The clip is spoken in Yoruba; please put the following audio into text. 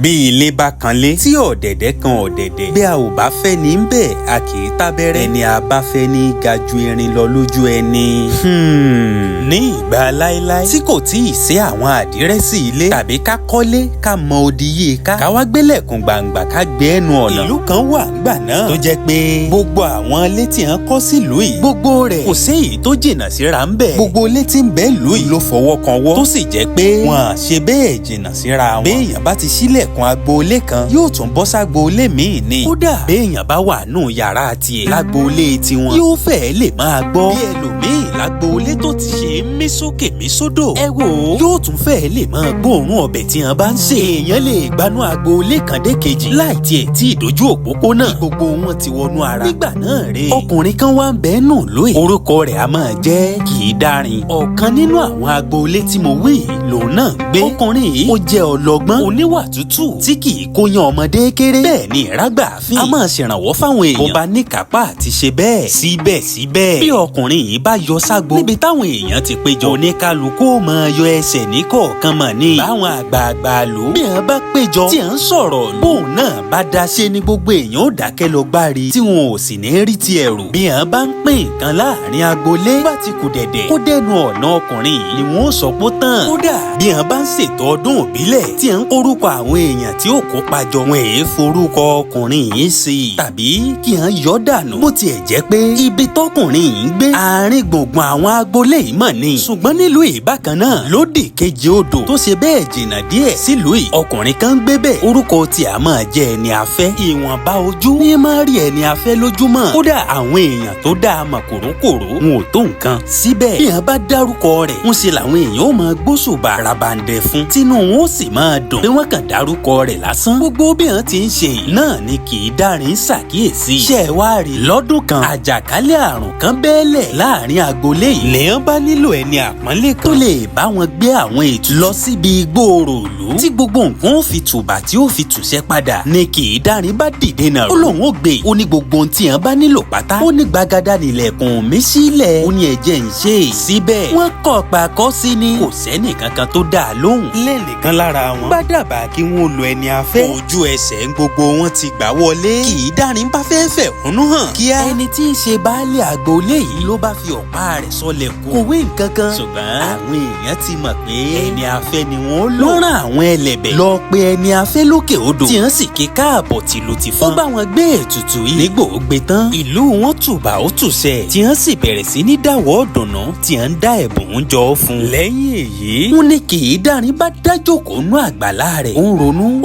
Bí ilé bá kanlé tí ọ̀dẹ̀dẹ̀ kan ọ̀dẹ̀dẹ̀, bí a ò bá fẹ́ ní ń bẹ̀, a kì í tábẹ́rẹ́. Ẹni a bá fẹ́ ní ga ju erin lọ lójú ẹni. Ní ìgbà láéláé tí kò tí ì sí àwọn àdírẹ́sì ilé tàbí ká kọ́lé ká mọ odi yìí ká ká wá gbélẹ̀kùn gbàǹgbà ká gbé ẹnu ọ̀nà. Ìlú kan wà ńgbà náà tó jẹ́ pé gbogbo àwọn ilé tí wọ́n kọ́ sílùú yìí, gbogbo rẹ̀ kò séyìí tó jìnnà síra ń bẹ̀. Gbogbo ilé tí ń bẹ lù yìí ló fọwọ́ kan wọ́, tó sì jẹ́ pé wọn à ṣe bẹ́ẹ̀ jìnnà síra wọn. Béèyàn bá ti ṣílẹ̀kùn agboolé kan, yóò tún bọ́ ságboolé míì ni. Kódà béèyàn bá wà nù yàrá tiẹ̀ lágboolé tiwọn, yóò fẹ́ẹ́ lè máa gbọ́ bí ẹlòmíì lágboolé tó ti ṣe ń mí sókè mí sódò. Ẹ wò ó, yóò tún fẹ́ẹ́ lè máa gbóòórùn ọbẹ̀ tí wọn bá ń sè. Èèyàn lè gbanú agboolé kan dé kejì láì tiẹ̀ tí ìdójú òpópónà, gbogbo wọn ti wọnú ara. Nígbà náà rè, ọkùnrin kan wá ń bẹ́ẹ̀ nù lóye, orúkọ rẹ̀ a máa jẹ́ kì í dárin. Ọ̀kan nínú àwọn agboolé tí mo wí yìí lòun náà ń gbé. Ọkùnrin yìí, ó jẹ́ ọlọ́gbọ́n, oníwà tútù tí kì í kóyan ọmọdé kéré. Bẹ́ẹ̀ ni ìrágbà fín a máa ṣèrànwọ́ fáwọn èèyàn bó bá níkápá àti ṣe bẹ́ẹ̀. Síbẹ̀síbẹ̀, bí ọkùnrin yìí bá yọ ságbo níbi táwọn èèyàn ti péjọ, oníkálukú ó máa yọ ẹsẹ̀ ní kọ̀ọ̀kan mọ̀ ní. Báwọn àgbààgbà lò bí wọn bá péjọ tí à ń sọ̀rọ̀, bóun náà bá dá ṣe ni gbogbo èèyàn ó dákẹ́ lọ gbárí, tí wọn ò sì ní rí ti ẹ̀rù. Bí wọn bá ń pín nǹkan láàrin agboolé, bá ti kù dẹ̀dẹ̀ kó dẹnu ọ̀nà ọkùnrin yìí ni wọn ó sọ pé tán. Kódà bí wọn bá ń ṣètò ọdún òbílẹ̀ tí à ń korúkọ àwọn èèyàn tí ó kópa jọ, wọn èé forúkọ ọkùnrin yìí sí i tàbí kí wọn yọ dànù. Bó tiẹ̀ jẹ́ pé ibi tọkùnrin yìí ń gbé, àárín gbùngbùn àwọn agboolé yìí mọ̀ ni, ṣùgbọ́n nílùú yìí bákan náà, lódì kejì odò tó ṣe bẹ́ẹ̀ jìnnà díẹ̀ sílùú yìí, ọkùnrin kan ń gbé bẹ́ẹ̀. Orúkọ tí a máa jẹ́ ẹni afẹ́. Ìwọ̀nba ojú ní máa rí ẹni afẹ́ lójúmọ́. Kódà àwọn èèyàn tó dáa mọ̀ kòrókòró wọn ò tó nǹkan. Síbẹ̀ bí wọn bá dárúkọ rẹ̀, ń ṣe làwọn èèyàn ó máa gbóṣùbà rabandẹ fún, tínú wọn ó sì máa dùn bí wọ́n kàn dárúkọ rẹ̀ lásán. Gbogbo bí wọn ti ń ṣe yìí náà ni kì í dárin ṣàkíyèsí. Ṣé ẹ wá rí, lọ́dún kan àjàkálẹ̀ àrùn kan bẹ́ẹ̀lẹ̀ láàrin agboolé yìí. Lèèyàn bá nílò ẹni àpọ́nlé kan tó lè bá wọn gbé àwọn ètùtù lọ síbi ìgbóòrò ìlú tí gbogbo nǹkan ó fi tùbà tí ó fi tùṣẹ́ padà, ni kì í dárin bá dìde náà. Ó lóun ó gbé, ó ní gbogbo ohun tí wọn bá nílò pátá, ó ní gbàgádà nílẹ̀kùn mi sílẹ̀, ó ní ẹ̀jẹ̀ ń ṣe. Síbẹ̀ wọ́n kọ̀ pàkọ́ sí ni, kò sẹ́nì kankan tó dá a lóhùn. Lẹ́nìkan lára wọn bá dábàá kí wọ́n lo ẹni afẹ́, ojú ẹsẹ̀ ń gbogbo wọn ti gbà wọlé. Kì í dárin bá fẹ́ fẹ̀hónú hàn, kíá ẹni tí í ṣe baálé agboolé yìí ló bá fi ọ̀pá rẹ̀ sọlẹ̀ kú. Kò wí nǹkan kan, ṣùgbọ́n àwọn èèyàn ti mọ̀ pé ẹni afẹ́ ni wọ́n lò. Wọ́n rán àwọn ẹlẹ́bẹ̀ lọ pé ẹni afẹ́ lókè odò, tí wọ́n sì ké káàbọ̀ tìlù tìfọ́n. Ó bá wọn gbé ètùtù yìí. Nígbò ó gbé tán, ìlú wọn tùbà ó tùṣẹ, tí wọ́n sì bẹ̀rẹ̀ sí ní dáwọ́ dùnú tí wọ́n ń dá ẹ̀bùn jọ fún. Lẹ́yìn èyí, wọ́n ní kì í dárin bá dájókòó nú àgbàlá rẹ̀, ó ń ronú.